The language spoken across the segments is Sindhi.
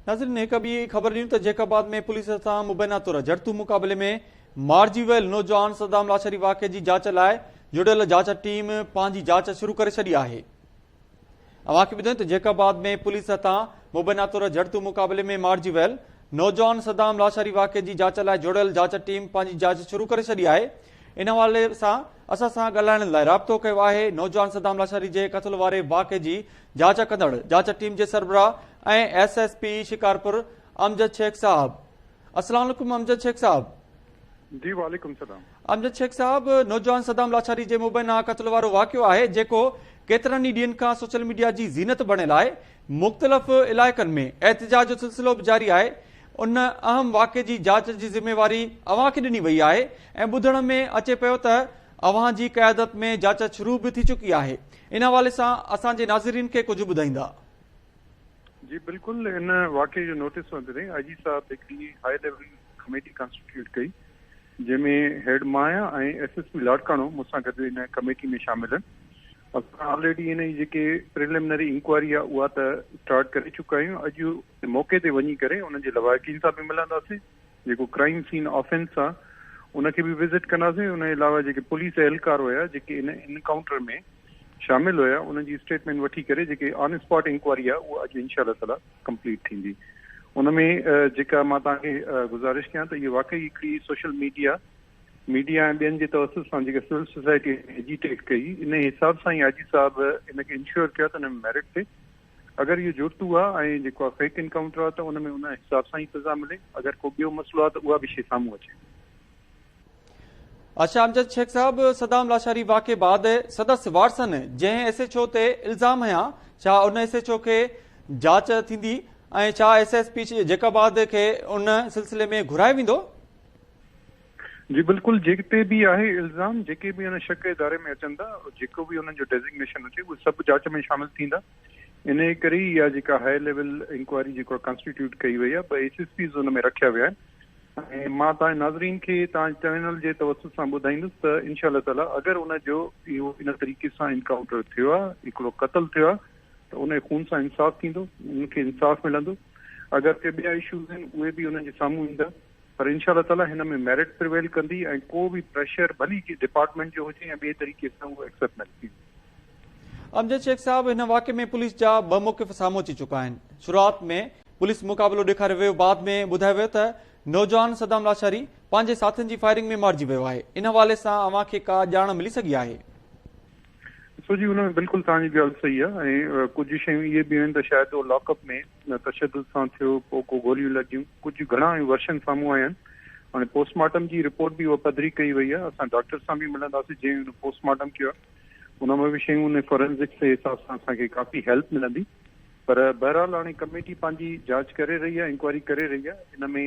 ناظرين هڪ ٻي خبر ڏيون ته جيڪب آباد ۾ پوليس هٿان مبينا طور جڙتو مقابلي ۾ مارجي ويل نوجوان صدام لاشاري واقعي جي جاچ لاء جڙيل جاچ ٽيم پنهنجي جاچ شروع ڪري ڇڏي آهي. اوهان کي ٻڌايون ته جيڪب آباد ۾ پوليس هٿان مبينا طور جڙتو مقابلي ۾ مارجي ويل نوجوان صدام لاشاري واقعي جي جاچ لاء جوڙيل جاچ ٽيم پنهنجي جاچ شروع ڪري ڇڏي آهي. ان حوالي سان اسان سان ڳالهائڻ لاء رابطو ڪيو آهي نوجوان صدام لاشاري جي قتل واري واقعي جي جاچ ڪندڙ جاچ ٽيم جي سربراهه ۽ S S P Shikarpur Amjad Shaikh صاحب. السلام عليڪم امجد شيخ صاحب. جي وعليڪم السلام. امجد شيخ صاحب نوجوان صدام لاشاري جي مبينا قتل وارو واقعو آهي جيڪو ڪيترن ئي ڏينهن کان سوشل ميڊيا جي زينت بڻيل آهي مختلف علائقن ۾ احتجاج جو سلسلو به جاري آهي ان اهم واقعي جي جاچ جي ذميواري اوهان کي ڏني وئي آهي ۽ ٻڌڻ ۾ اچي پيو ته اوهان جي قيادت ۾ جاچ شروع به ٿي چڪي آهي ان حوالي سان اسان جي ناظرين کي ڪجهه ٻڌائيندا. جي بلڪل ان واقعي جو نوٽيس ورتي آء جي صاحب هڪڙي هاء ليول ڪميٽي ڪانسٽيٽيوٽ ڪئي جنهن ۾ هيڊ مان آهيان ۽ ايس ايس پي لاڙڪاڻو مون سان گڏ ان ڪميٽي ۾ شامل آهن اسان آلريڊي ان جي جيڪي پريلمنري انڪوائري آهي اها ته اسٽارٽ ڪري چڪا آهيون اڄ موقعي تي وڃي ڪري انهن جي لواحقين سان به ملنداسين جيڪو ڪرائيم سين آفينس آ ان کي به وزٽ ڪنداسين ان جي علاوه جيڪي پوليس اهلڪار هيا جيڪي ان انڪائونٽر ۾ شامل هيا انهن جي اسٽيٽمينٽ وٺي ڪري جيڪي آن اسپاٽ انڪوائري آ اها اڄ انشاء الله تعالي ڪمپليٽ ٿيندي ان ۾ جيڪا مان توهان کي گذارش ڪيان ته اهي واقعي هڪڙي سوشل ميڊيا ميڊيا ۽ ٻين جي توسط سان جيڪا سول سوسائٽي ايجيٽيٽ ڪئي ان حساب سان ئي آء جي صاحب ان کي انشور ڪيو ته ان ۾ ميرٽ ٿئي اگر اهو جڙتو آ ۽ جيڪو آ فيڪ انڪائونٽر آ ته ان ۾ ان حساب سان ئي سزا ملي اگر ڪو ٻيو مسئلو آ ته اها به شي سامهون اچي. اڇا امجد شيخ صاحب صدام لاشاري واقعي بعد سندس وارثن جنهن ايس ايڇ او تي الزام هنيا ڇا ان ايس ايڇ او کي جاچ ٿيندي ۽ ڇا ايس ايس پي جيڪب آباد کي ان سلسلي ۾ گهرايو ويندو؟ جي بلڪل جيڪي به آهي الزام جيڪي به ان شڪ اداري ۾ اچن ٿا جيڪو به انهن جو ڊيزگنيشن هجي اهي سڀ جاچ ۾ شامل ٿيندا انهي ڪري ئي اها جيڪا هاء ليول انڪوائري جيڪو ڪانسٽيٽيوٽ ڪئي وئي آهي ٻه ايس ايس پيز ان ۾ رکيا ويا آهن ۽ مان توهان ناظرين کي توهان چينل جي توسط سان ٻڌائيندس ته انشاء الله تعالي اگر ان جو اهو ان طريقي سان انڪائونٽر ٿيو آهي هڪڙو قتل ٿيو آهي ته ان خون سان انصاف ٿيندو ان کي انصاف ملندو اگر ڪي ٻيا اشوز آهن اهي به انهن جي سامهون ايندا پر انشاء الله تعالي هن ۾ ميرٽ پريويل ڪندي ۽ ڪو به پريشر ڀلي ڊپارٽمينٽ جو هجي يا ٻئي طريقي سان اهو ايڪسيپٽ نه ٿيندو. امجد شيخ صاحب هن واقعي ۾ پوليس جا ٻه موقف سامهون اچي چڪا آهن شروعات ۾ پوليس مقابلو ڏيکاريو ويو بعد ۾ ٻڌايو ويو ته نوجوان صدام لاشاري پنهنجي ساٿين جي فائرنگ ۾ مارجي ويو آهي ان حوالي سان اوهان کي ڪا ڄاڻ ملي سگهي آهي؟ ڏسو جي ان ۾ بلڪل توهان جي ڳالهه صحيح آهي ۽ ڪجهه شيون اهي به آهن ته شايد اهو لاڪ اپ ۾ تشدد سان ٿيو، پوء ڪو گوليون لڳيون، ڪجهه گهڻا ئي ورشن سامهون آيا آهن. هاڻي پوسٽ مارٽم جي رپورٽ به اها پڌري ڪئي وئي آهي، اسان ڊاڪٽر سان به ملنداسين جنهن ان پوسٽ مارٽم ڪيو آهي، ان ۾ به شيون ان فورينزڪس جي حساب سان اسان کي ڪافي هيلپ ملندي، پر بهرحال هاڻي ڪميٽي پنهنجي جاچ ڪري رهي آهي، انڪوائري ڪري رهي آهي، ان ۾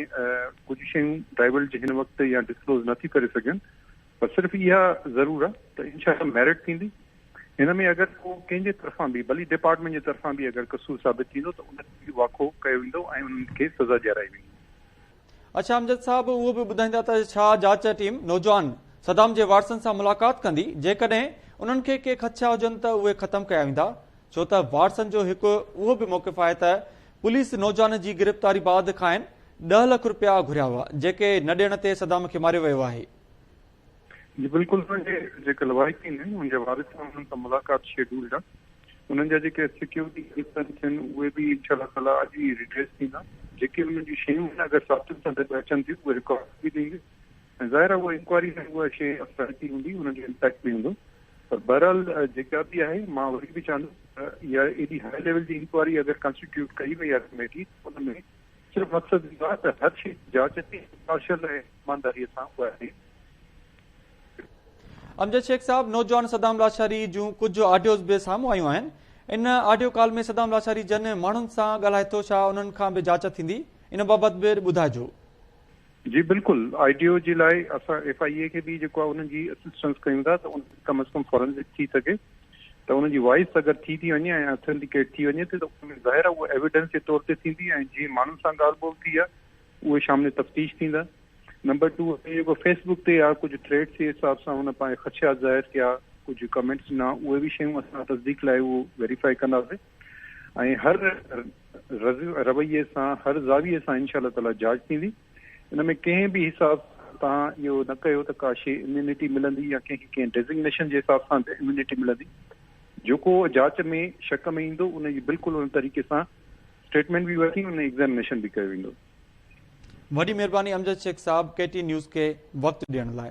ڪجهه شيون ڊائيولج هن وقت يا ڊسڪلوز نه ٿيون ڪري سگهجن، پر صرف اها ضرور آهي ته انشاء الله ميرٽ ٿيندي. هن ۾ اگر ڪو ڪنهن جي طرفان به ڀلي ڊپارٽمينٽ جي طرفان به اگر قصور ثابت ٿيندو ته ان کي به واکو ڪيو ويندو ۽ انهن کي سزا ڏيارائي ويندي. اڇا امجد صاحب اهو به ٻڌائيندا ته ڇا جاچ ٽيم نوجوان صدام جي وارثن سان ملاقات ڪندي جيڪڏهن انهن کي ڪي خدشا هجن ته اهي ختم ڪيا ويندا ڇو ته وارثن جو هڪ اهو به موقف آهي ته پوليس نوجوان جي گرفتاري بعد کانئن 10 لک رپيا گهريا هئا جيڪي نه ڏيڻ تي صدام کي ماريو ويو آهي. جي بلڪل انهن جي جيڪي لواحقين آهن انهن جا وارث آهن انهن سان ملاقات شيڊولڊ آهي انهن جا جيڪي سيڪيورٽي ڪنسرنس آهن اهي به انشاء الله تعالي اڄ ئي ريڊريس ٿيندا جيڪي انهن جون شيون آهن اگر ساٿين سان گڏ اچن ٿيون اهي رڪارڊ به ٿينديون ۽ ظاهر آهي اها انڪوائري ۾ اها شيء اثرائتي هوندي انهن جو امپيڪٽ به هوندو پر بهرحال جيڪا به آهي مان وري به چوندس ته اها ايڏي هاء ليول جي انڪوائري اگر ڪانسٽيٽيوٽ ڪئي وئي آهي ڪميٽي ان ۾ صرف مقصد اهو آهي ته هر شيء جي جاچ ٿئي امپارشل ۽ ايمانداريء سان اها ٿئي. امجد شيخ صاحب نوجوان صدام لاشاري جون ڪجهه آڊيوز به سامهون آيون آهن ان آڊيو ڪال ۾ صدام لاشاري جن ماڻهن سان ڳالهائي ٿو ڇا انهن کان به جاچ ٿيندي ان بابت به ٻڌائجو. جي بلڪل آڊيو جي لاء اسان ايف I اي کي به جيڪو آهي انهن جي اسسٽنس ڪيون ٿا ته ان ڪم از ڪم فورنزڪ ٿي سگهي ته ان جي وائس اگر ٿي ٿي وڃي ۽ اٿينٽيڪيٽ ٿي وڃي ٿي ته ان ۾ ظاهر آهي اهو ايويڊنس جي طور تي ٿيندي ۽ جنهن ماڻهن سان ڳالهه ٻولهه ٿي آهي اهي شامل تفتيش ٿيندا. نمبر ٽو جيڪو فيس بڪ تي آهي ڪجهه ٿريٽس جي حساب سان هن پنهنجا خدشات ظاهر ڪيا ڪجهه ڪمينٽس ڏنا اهي به شيون اسان تصديق لاء اهو ويريفائي ڪنداسين ۽ هر رويي سان هر زاويي سان انشاء الله تعالي جاچ ٿيندي. ان ۾ ڪنهن به حساب سان توهان اهو نه ڪيو ته ڪا شي اميونٽي ملندي يا ڪنهن کي ڪنهن ڊيزگنيشن جي حساب سان اميونٽي ملندي. جيڪو جاچ ۾ شڪ ۾ ايندو ان جي بلڪل ان طريقي سان اسٽيٽمينٽ به وٺي ان ايگزامينيشن به ڪيو ويندو. وڏي مهرباني امجد شيخ صاحب ڪي ٽي نيوز کي وقت ڏيڻ لاء.